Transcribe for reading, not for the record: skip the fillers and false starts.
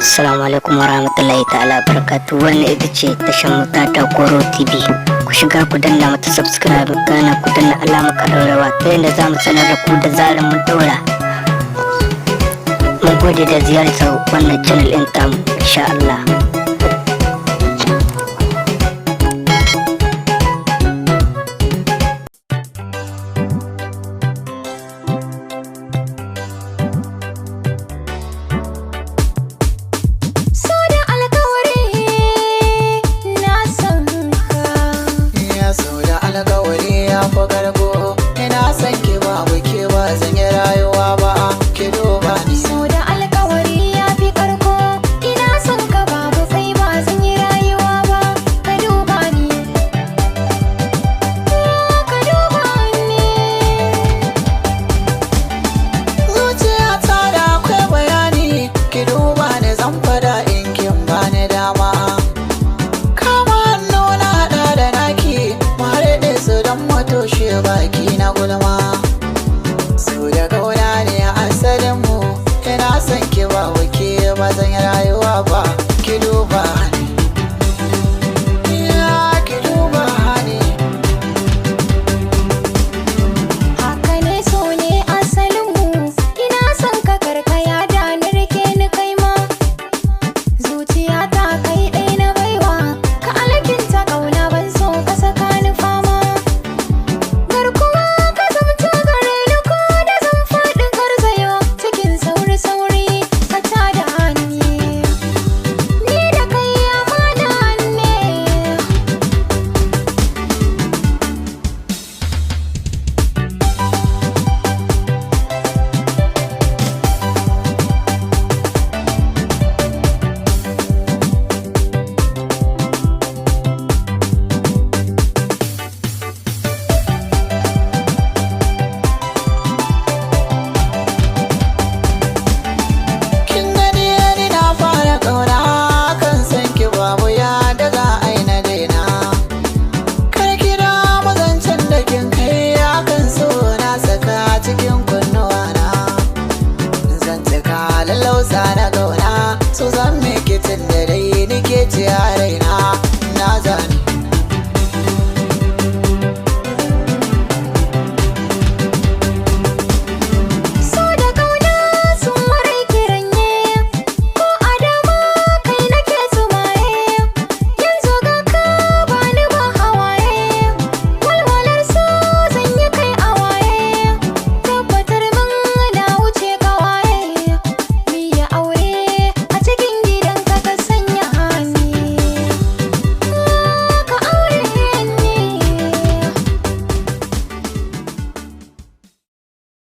Assalamu alaikum warahmatullahi ta'ala barakatu. Wannan ita ce tashar mu ta Koro TV. Ku shiga ku danna mata subscribe, kana ku danna alamar kararrawa ta yadda za mu sanar da ku da zarar mun daura. Mun gode da ziyartar wannan channel ɗin tamu, insha Allah. So da alkawari na san ka. Ya so da alkawari ya fi karko. Ina son ki, babu ke ba zan yi rayuwa ba, ki duba ni. So da alkawari ya fi karko. Ina son ka, babu kai ba zan yi rayuwa ba. Ka duba ni. Ka duba ni. Zuciya ta da akwai bayani, ki duba ni, zan fada in kin bani dama. Kama hannu na haɗa da naki, mu haɗe su don mu toshe baki na gulma. So da kauna ne asalin mu. Ina son ki, babu ke ba zan yi rayuwa ba, ki duba ni. Ya ki duba ni. Haka ne, so ne asalinmu. Ina son ka, karkaya da ni, rike ni kai ma. Zuciya ta kai ɗai na baiwa. Ka alkinta ƙauna, ban so ka saka ni fama. Garkuwa ka zamto gare ni, ko da zan faɗi garzayo. Cikin sauri-sauri ka tada ni. Ni da kai amana ne. Kin gani, ni na fara kauna kan san ki, babu ya da za a yi na daina. Kar ki da mazancen da kin kai akan so na saka cikin kunnuwa na. Zan cika lallausa na gauna, so zan miki tun da dai nike ci a raina na zane.